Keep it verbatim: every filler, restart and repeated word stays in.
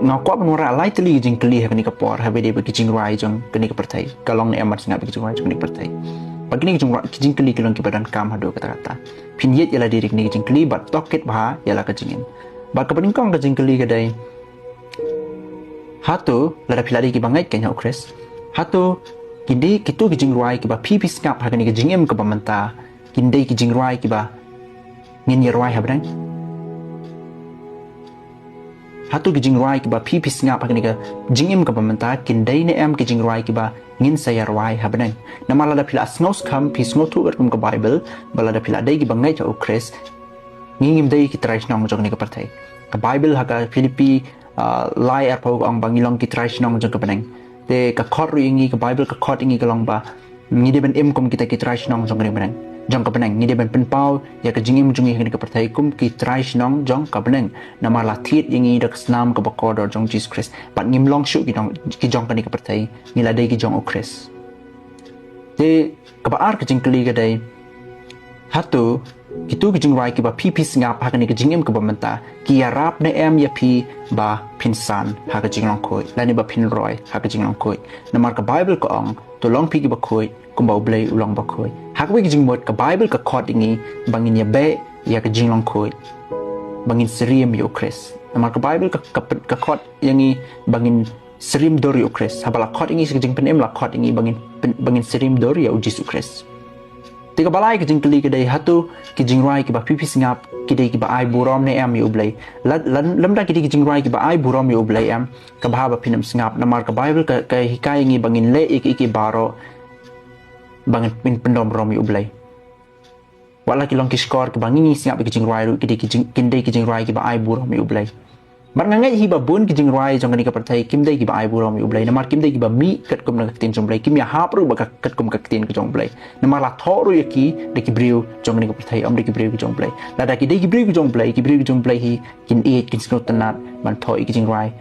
Nga kwah ban wanrah lai tylli ki jingkylli ha kane ka por, haba ïadei bad ki jingrwai jong kane ka pyrthei. Ka long ne em ban sngap ïa ki jingrwai jong kane ka pyrthei. Bad kine ki jingrwai, ki jingkylli ki long kiba donkam haduh katta katta. Phin ïeit ïa lade da kine ki jingkylli bad tohkit bha ïa la ka jingim. Bad kaba nyngkong ka jingkylli ka dei, hato lada phi la dei kiba ngeit kein ha U Khrist, hato kine, kito ki jingrwai kiba phi phi sngap ha kane ka jingim kaba mynta, kin dei ki jingrwai kiba ngin ïa rwai ha bneng? Hato ki jingrwai kiba phi phi sngap ha kane ka jingim kaba mynta kin dei ne em ki jingrwai kiba ngin sa ïa rwai ha bneng? Namar lada phi la sngew skhem, phi sngewthuh katkum ka Bible, ba lada phi la dei kiba ngeit ha U Khrist, ngi ngim dei ki trai shnong jong kane ka pyrthei. Ka Bible ha ka Philippi, ah, lai arphew ka ong ba ngi long ki trai shnong jong ka bneng. Te ka khot ruh ïa ngi, ka Bible ka khot ïa ngi ka long ba ngi dei ban im kum kita ki trai shnong jong ka bneng. Jong ka bneng, ngi dei ban pynpaw ïa ka jingim jong ngi ha kane ka pyrthei kum ki trai shnong jong ka bneng. Namar la thied ïa ngi da ka snam kaba kordor jong Jisu Khrist. Bad ngim long shuh ki jong, ki jong kane ka pyrthei, ngi la dei ki jong U Khrist. Te kaba ar ka jingkylli ka dei, hato kito ki jingrwai kiba phi phi sngap ha kane ka jingim kaba mynta ki ïarap ne em ïa phi ba phin san ha ka jinglong khuid, lane ba phin roi ha ka jinglong khuid? Namar ka Bible ka ong, to long phi kiba khuid kumba U Blei u long ba khuid. Ha kawei ka jingmut, ka Bible ka khot ïa ngi ba ngin ïa beh ïa ka jinglong khuid, ba ngin syriem ïa U Khrist. Namar ka Bible ka, ka, ka khot ïa ngi ba ngin syriem dur ïa U Khrist. Haba la khot ïa ngi sha ka jingpynim, la khot ïa ngi ba ngin pyn-, ba ngin syriem dur ïa U Jisu Khrist. Te kaba lai ka jingkylli ka dei, hato ki jingrwai kiba phi phi sngap ki dei kiba ai burom ne em ïa U Blei? La, la, lymda ki dei ki jingrwai kiba ai burom ïa U Blei em, ka bha ba phin ym sngap. Namar ka Bible ka, ka hikai ïa ngi ba ngin leh ïa ki, ïa ki baroh ba ngin pyn-, pyndon burom ïa U Blei. Wat la ki long ki shkor kiba ngi ngi sngap ïa ki jingrwai ruh, ki dei ki jing-, kin dei ki jingrwai kiba ai burom ïa U Blei. Bad nga ngeit hi ba bun ki jingrwai jong kane ka pyrthei kim dei kiba ai burom ïa U Blei, namar kim dei kiba mih katkum na ka ktien jong U Blei, kim ïahap ruh bad ka, katkum ka ktien ka jong U Blei. Namar la thoh ruh ïa ki da ki briew jong kane ka pyrthei, ym da ki briew ki jong U Blei. Lada ki dei ki briew ki jong U Blei, ki briew ki jong U Blei hi kin ïeit, kin sngewtynnat ban thoh ïa ki jingrwai